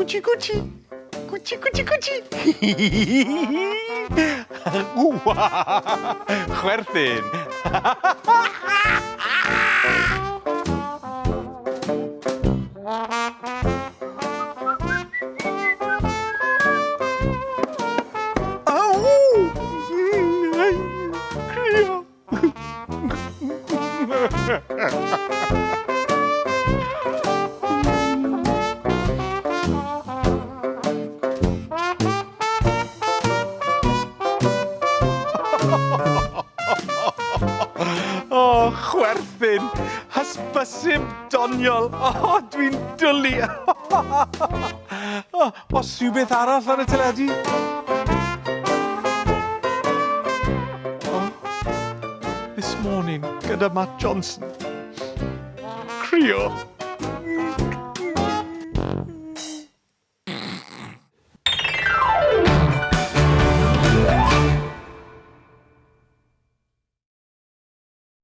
Cwtsi cwtsi. Cwtsi cwtsi cwtsi. Chwerthin. Aw! Crio. O, chwerthin! Hysbysib doniol! O, dwi'n dwlu! O, os rhywbeth arall ar y teledu? O, This Morning gyda Matt Johnson. Crio.